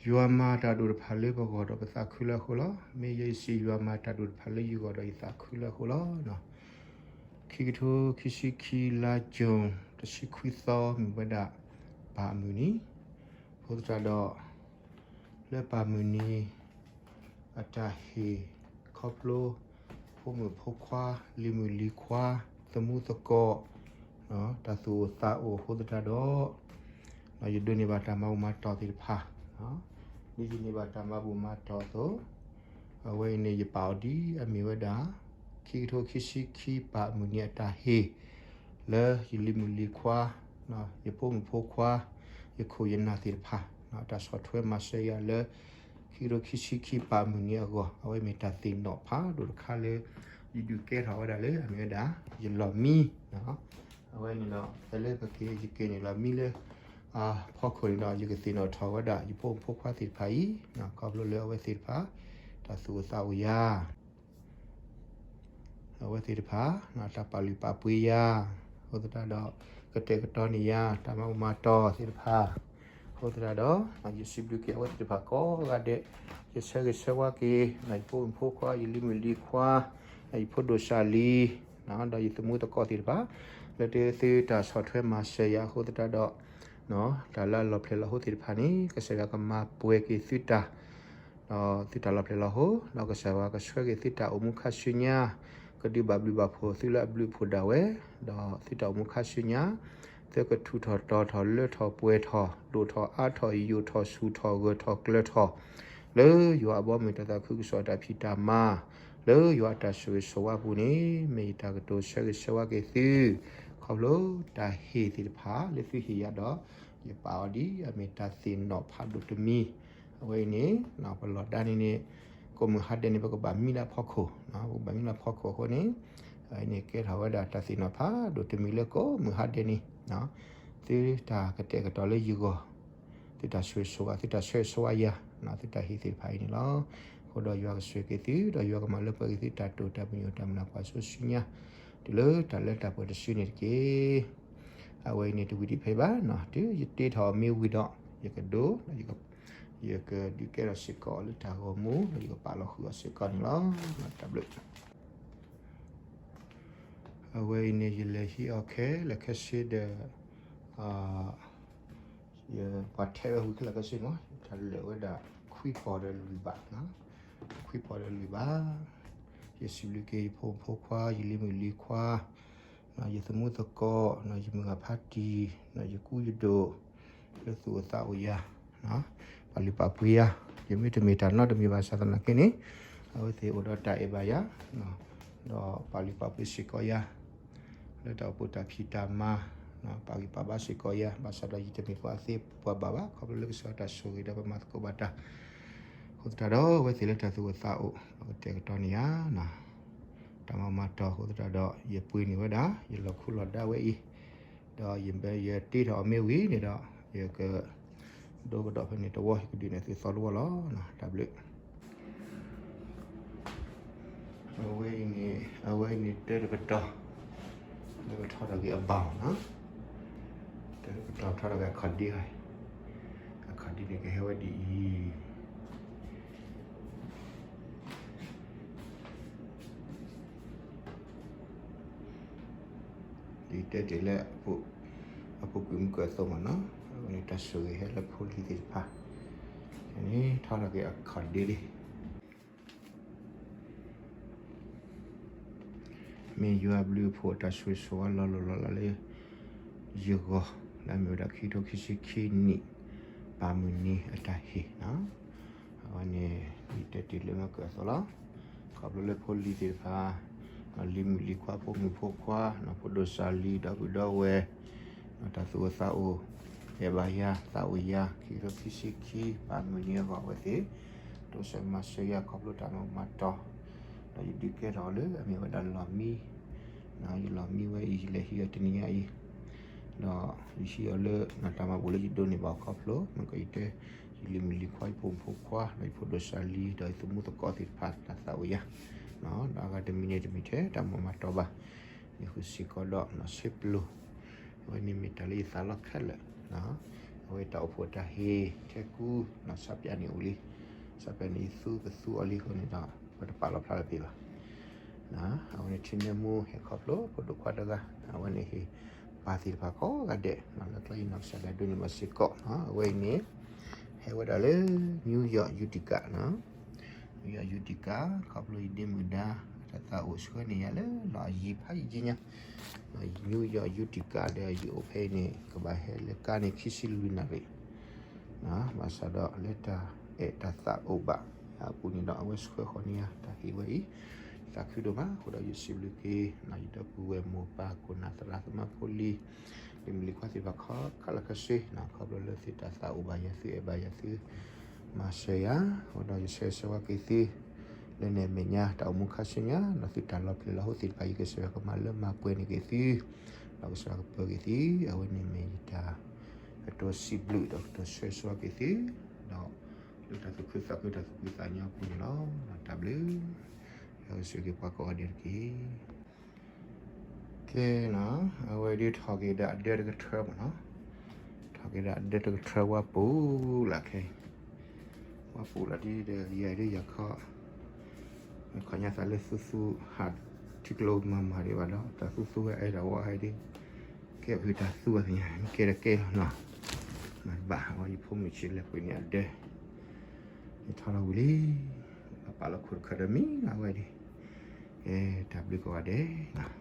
ယွၤမၤတၢ်ဒိၣ်တဖၣ်လၢပဂီၢ်ဒီးပသးခုလၢအဃိလီၤ. မ့ၢ်ယဲယစံး ယွၤမၤတၢ်ဒိၣ်တဖၣ်လၢယဂီၢ်ဒီးယသးခုလၢအဃိလီၤ. ခံကထိခံဆံခံ လါကၠိၣ် တဆံခွံသီ မ့ၢ်ဝဲဒၣ် ပၢ်အမုၢ်နံၤ, အဃိသတးဒီး လၢပၢ်မုၢ်နံၤ အတၢ်ဟ့ၣ် ခီဖျိ ဖိမုၣ်ဖိခွါ လံၤမုၣ်လံၤခွါ သမူသကိး တၢ်သူၣ်အိၣ်သးအိၣ်အဃိသတးဒီး ယဒိးန့ၢ်ဘၣ်တၢ်မၤဘူၣ်မၤတီၢ်သ့ၣ်တဖၣ်, ဒ်ယန့ၢ်ဘၣ်တၢ်မၤဘူၣ်မၤတီၢ်အသိး, အဝဲအံၤန့ၣ် ယပာ်အီၤဒ်အမ့ၢ်ဝဲဒၣ် ခံကထိခံဆံခံ ပၢ်မုၢ်နံၤအတၢ်ဟ့ၣ် လၢယလံၤမုၣ်လံၤခွါ ယဖိမုၣ်ဖိခွါ ယခိၣ်ယနၢ်သ့ၣ်တဖၣ် တၢ်ဆီၣ်ထွဲမၤစၢၤယၤလၢ ခံကထိခံဆံခံ ပၢ်မုၢ်နံၤအဂီၢ်, အဝဲမ့ၢ်တၢ်သ့ၣ်နီၣ်ဖးဒိၣ်တခါလၢ ယဒုးကဲထီၣ်ဝဲဒၣ်လၢအမ့ၢ်ဝဲဒၣ် ယလီၢ်မံ, အဝဲန့ၣ်ဒီး ဖဲလၢပက့ၤ ယက့ၤန့ၣ်လီၢ်မံလၢ ဖီခိၣ်န့ၣ်ဒီး ယကသ့ၣ်နီၣ်ထီၣ်ဝဲဒၣ် ယဖိမုၣ်ဖိခွါသ့ၣ်တဖၣ်အံၤ ခီဖျိလၢအဝဲသ့ၣ်တဖၣ် တၢ်သူၣ်အိၣ်သးအိၣ်ယၤ အဝဲသ့ၣ်တဖၣ် တၢ်ပာ်လုၢ်ပာ်ပှ့ၤယၤ အဃိသတးဒီး ကတဲာ်ကတီၤန့ၢ်ယၤ တၢ်မၤဘူၣ်မၤတီၢ်သ့ၣ်တဖၣ်, အဃိသတးဒီး ယစံးဘျုးက့ၤအဝဲသ့ၣ်တဖၣ်ကိးဂၤဒဲး, ယဆၢဂ့ၤဆၢဝါက့ၤ ယဖိမုၣ်ဖိခွါ ယလံၤမုၣ်လံၤခွါ ယဖိဒိၣ်စၢ်လံၤ ဒီးယသမူသကိးသ့ၣ်တဖၣ် လၢတသုတၢ်ဆီၣ်ထွဲမၤစၢၤယၤအဃိသတးဒီး တၢ်လၢအလီၢ်ဖျဲၣ်လီၤဟိသ့ၣ်တဖၣ်န့ၣ် ကစၢ်ယွၤကမၤပှဲၤက့ၤသုတၢ် ဒီးသုတၢ်လီၤဖျဲၣ်လီၤဟိ, ဒီးကစၢ်ယွၤကဆှၢက့ၤသုတၢ်အိၣ်မူခါဆူညါ, ကဒုးဘၣ်ဘျုးဘၣ်ဖှိၣ်သုလၢအဘျုးအဖှိၣ်ဒၣ်ဝဲ, ဒီးသုတၢ်အိၣ်မူခါဆူညါ, သုကထူၣ်ထီၣ်တီၤထီၣ်လၢထီၣ်ပှဲၤထီၣ် ဒိၣ်ထီၣ်အါထီၣ်ယိာ်ထီၣ်ဆူၣ်ထီၣ်ဂၢၢ်ထီၣ်ကျၢၤထီၣ်, လၢယွၤအဘီအမုၢ်တၢ်သးခုကစီၣ်တၢ်ဖံးတၢ်မၤ, လၢယွၤအတၢ်ဆိၣ်ဂ့ၤဆိၣ်ဝါအပူၤန့ၣ် မ့ၢ်ယတၢ်ကတိၤဆၢဂ့ၤဆၢဝါက့ၤသု, ခီဖျိတၢ်ဟ့ၣ်သ့ၣ်တဖၣ်လၢသုဟ့ၣ်ယၤဒီး ယပာ်အီၤဒ်အမ့ၢ်တၢ်သ့ၣ်နီၣ်ဖးဒိၣ်တမံၤ, အဝဲအံၤန့ၣ် ပလီၢ်ဒါန့ၣ်န့ၣ် ကိးမုၢ်ဟါဒဲးန့ၣ် ပကဘၣ်မံလၢဖီခိၣ်, ပကဘၣ်မံလၢဖီခိၣ်အဃိန့ၣ်, အဝဲန့ၣ် ကဲထီၣ်ဝဲဒၣ်တၢ်သ့ၣ်နီၣ်ဖးဒိၣ်တမံၤလၢကိးမုၢ်ဟါဒဲးန့ၣ်, သုတၢ်ကတဲာ်ကတီၤလၢယဂီၢ်, သုတၢ်ဆိၣ်ဂ့ၤဆိၣ်ဝါ, သုတၢ်ဆၢဂ့ၤဆၢဝါယၤ, သုတၢ်ဟ့ၣ်သ့ၣ်တဖၣ်အံၤန့ၣ်လီၤ. အဃိဒီးယွၤကဆိၣ်ဂ့ၤက့ၤသု, ဒီးယွၤကမၤလၢပှဲၤက့ၤသုတၢ်တိာ်တၢ်ပညိၣ်တၢ်မုၢ်လၢ်ကွၢ်စိဆူညါ, တုၤလၢတၢ်လၢတၢ်ပှဲၤတစုန့ၣ်တက့ၢ်. အဝဲအံၤန့ၣ်တဝံၤဒံးဖဲဘၣ်, တုၤယတ့ထီၣ်အီၤမ့ၢ်ဝံၤဒီး ယကဒိ, ယကဒုးကဲထီၣ်စ့ၢ်ကီးအီၤလၢတၢ်ဂီၤမူ, ဒီးယကပာ်လီၤဃုာ်အီၤစ့ၢ်ကီးန့ၣ်လီၤ. တၢ်ဘျုး အဝဲအံၤန့ၣ် ယလဲၤဟံးအီၤခဲလၢာ်ခဲဆ့ဒီး ယပှၤထဲးဝဲဝံၤခဲလၢာ်ခဲဆ့မး, တၢ်လဲၤဝဲဒၣ်ခွံပီၢ်ဒီးလွံၢ်ဘး, ခွံပီၢ်ဒီးလွံၢ်ဘး, ယစံးဘျုးက့ၤယဖိမုၣ်ဖိခွါ, ယလံၤမုၣ်လံၤခွါ, ယသမူသကိး, ယမုၢ်ဂၤဖးတံၢ်, ယကူယဒိၣ်, လၢသူၣ်အိၣ်သးအိၣ်ယၤ, ပာ်လုၢ်ပာ်ပှ့ၤယၤ, ယမ့ၢ်တမ့ၢ်တၢ်နီတမံၤဘၣ်ဆၣ်သနာ်က့န့ၣ်, အဝဲသ့ၣ်အိၣ်ဒီးတၢ်အဲၣ်ဘၣ်ယၤ, ဒီးပာ်လုၢ်ပာ်ပှ့ၤစ့ၢ်ကီးယၤ လၢတၢ်အိၣ်ဖှိၣ်တၢ်ဖံးတၢ်မၤ, ပာ်ဂံၢ်ပာ်ဘါစ့ၢ်ကီးယၤ, ဘၣ်ဆၣ်ဒီးယတမ့ၢ်ပှၤသ့ပှၤဘၣ်ဘၣ်, ခီဖျိလၢကစၢ်ယွၤတၢ်ဆိၣ်ဂ့ၤဒီးပမၤသကိးဘၣ်တၢ်, အဃိသတးဒီး အဝဲသ့ၣ်လၢတၢ်သူၣ်အိၣ်သးအိၣ် ပကတဲာ်ကတီၤန့ၢ်ယၤ, တၢ်မၤမၤတီၢ်အဃိသတးဒီး ယပှ့ၤန့ၢ်ဝဲဒၣ် ယလီၢ်ခူလီၢ်ဒါဝဲအံၤ, ဒီးယတ့ထီၣ်အီၤမ့ၢ်ဝံၤန့ၣ်ဒီး ယက ဒိကဒီးဖဲန့ၣ်တဝီ ယကဒုးနဲၣ်သုသီတဝီလီၤ. တၢ်ဘျုး. အဝဲအံၤန့ၣ် အဝဲအံၤန့ၣ် တၢတကတီၢ် လၢပထီထီၣ်က့ၤအဘၣ်နီၤ, တၢတကတီၢ်ထီထီၣ်က့ၤအခီၣ်ဒ့, အခီၣ်ဒ့န့ၣ်ကဟဲဝဲဒ်အံၤ ဒ်တဲတ့ၢ်လၢ အပူၤကွံာ်မုၢ်ကၢၢ်အသိးမးနီၤ, အဝဲန့ၣ်တၢ်ဆိၣ်ဂ့ၤဟဲလၢဖိလံၤသ့ၣ်တဖၣ်, န့ၣ်ထီထီၣ်က့ၤအခီၣ်ဒ့လံ. မ့ၢ်ယွၤအဘျုးအဖှိၣ်တၢ်ဆိၣ်ဂ့ၤဆိၣ်ဝါလီၤလိၤလီၤလးလၢ ယဂီၢ် လၢအမ့ၢ်ဝဲဒၣ်ခံကထိခံဆံခံနံၣ် ပၢ်မုၢ်နံၤအတၢ်ဟ့ၣ်နီၤ, အဝဲန့ၣ် ဒ်တဲတ့ၢ်လၢမုၢ်ကၢၢ်အသိးလီၤ. ခီဖျိလၢဖိလံၤသ့ၣ်တဖၣ် လံၤမုၣ်လံၤခွါ ဖိမုၣ်ဖိခွါ ဖိဒိၣ်စၢ်လံၤ ဒီပုၢ်ဒီဝဲၢ် တၢ်သူၣ်အိၣ်သးအိၣ် အဲၣ်ဘၣ်ယၤ သးအိၣ်ယၤ ခံကထိခံဆံခံ ပၢ်မုၢ်နံၤအဂီၢ် အဝဲသ့ၣ် တိစၢၤမၤစၢၤယၤ ခီဖျိတၢ်မၤမၤတီၢ် ဒီးယဒုးကဲထီၣ်အီၤလၢအမ့ၢ်ဝဲဒၣ်လီၢ်မံ, ယလီၢ်မံဝဲအံၤ ယလဲၤဟံးအီၤတနံၤညါအံၤ, ဒီးယဟံးအီၤလၢတၢ်မၤဘူၣ်လၢယဒိးန့ၢ်ဘၣ်အီၤခီဖျိ မ့ၢ်ကယတဲ ယလံၤမုၣ်လံၤခွါ ယဖိမုၣ်ဖိခွါ ဒီးယဖိဒိၣ်စၢ်လံၤ ဒီးယသမူသကိးသ့ၣ်တဖၣ် တၢ်သးအိၣ်ယၤ, ဒီးအဂၤတမံၤန့ၣ်တမ့ၢ်ထဲတၢ်မၤမၤတီၢ်ဘၣ်, မ့ၢ်ဃုာ်စ့ၢ်ကီးဒီးနီၢ်ဆ့ပျိၤ, အဝဲန့ၣ်မ့ၢ်တၢ်လၢယသးလီခဲလၢာ်, အဝဲတၢ်အိၣ်ဖှိၣ်တၢ်ဟ့ၣ်ထဲကူ ဆၣ်ပျၢ်န့ၣ်အိၣ်လံ, ဆၣ်ပျၢ်န့ၣ်ယသူကသူအီၤလံအဃိန့ၣ်ဒီး ပတပာ်လီၤဖျါလၢၤသ့ဘၣ်. အဝဲန့ၣ် ထံန့ၢ်မူဟဲခီဖျိဖိဒိၣ်ခွါတဂၤ အဝဲန့ၣ်ဟ့ၣ်ပၢ်သ့ၣ်တဖၣ်ကိးဂၤဒဲး လၢကျါယနီၢ်ကစၢ်ဒၣ်ဒိးန့ၢ်ဘၣ်စ့ၢ်ကီး အဝဲအံၤန့ၣ် ဟဲဝဲဒၣ်လၢ New York Utica နီၤ New York Utica ခီဖျိယဒ့မုၣ်ဒါ တၢ်သးအိၣ်ဆှၢန့ၢ်ယၤလၢလီၢ်အယံၤဖးယံၤညါ New York Utica ဒီးယအိၣ်ဖဲအံၤန့ၣ် ကဘၣ်ဟဲလၢကါန့ၣ် ခံဆံလွံၢ်နၣ်ရံၣ် ဘၣ်ဆၣ်ဒီးလၢတၢ်အဲၣ်တၢ်သးအိၣ်ဘၣ်အပူၤန့ၣ်ဒီး အဝဲဆှၢဃီၤန့ၢ်ယၤတၢ်ဟ့ၣ်ဝဲအံၤ သးခုဒိၣ်မး အဃိဒီးယစံးဘျုးက့ၤ ယဒီပုၢ်ဝဲၢ်မိၢ်ပၢ်ခိၣ်နၢ်သရၣ်သမါဖိလံၤ လံၤမုၣ်လံၤခွါသ့ၣ်တဖၣ်ခီခဲလၢာ်ခဲဆ့ ခီဖျိလၢသုတၢ်သးအိၣ်ဘၣ်ယၤ သုအဲၣ်ဘၣ်ယၤ သုမၤစၢၤယၤ အဃိဒီးယဆၢဂ့ၤဆၢဝါက့ၤသု လၢန့ၣ်အမဲာ်ညါ တၢ်အိၣ်မူခါဆူညါ ဒီးသုတၢ်လီၤပျံၤလီၤဟိသ့ၣ်တဖၣ် ယကစၢ်ယွၤကမၤလၢမၤပှဲၤန့ၢ်က့ၤသု ဒီးကစၢ်ယွၤကပၢၤက့ၤသု အဝဲန့ၣ်မ့ၢ်ယတၢ်ကတိၤစံးဘျုးဒီးကတိၤဆၢဂ့ၤဆၢဝါက့ၤသု ဒီးလၢတၢ်သူၣ်ခုသးခုတၢ်သူၣ်ဖှံသးညီအပူၤန့ၣ်လီၤ. တၢ်ဘျုး ယွၤကဆိၣ်ဂ့ၤပှၤကိးဂၤဒဲးတက့ၢ်. ကဲနီၤ အဝဲဒ်ထီၣ်က့ၤဒီးအဒၢတကထၢမ့ၢ်နီၤ ထီၣ်က့ၤဒီးအဒၢတကထၢဝါပူၤလၢခဲ ဝါပူၤလၢဒ်ဒီး ယၤဒ်ယၤခီ ခီညါသးလၢသူသူ ဟးထံကျိမၤမၤဒံးဘၣ်ဒီး တၢ်သူသူဝဲအဲၣ်ဒိးဝဲဟဲဒ် ကဲဖုတၢ်သူဝဲသ့ၣ်ညါ မ့ၢ်ကဲဒီးကဲလီၤနီၤ မၤတဘၣ် အဝဲယဖိမုၣ်ဆံးလဲၤပှ့ၤန့ၢ်အဒၢ ယထီၣ်လီၤဝံၤလံ ပာ်လီၤခိၣ်တခၢဒီးမံလီၤဝဲဒ် ကဲ တၢ်ဘျုးကိးဂၤဒဲးနီၤ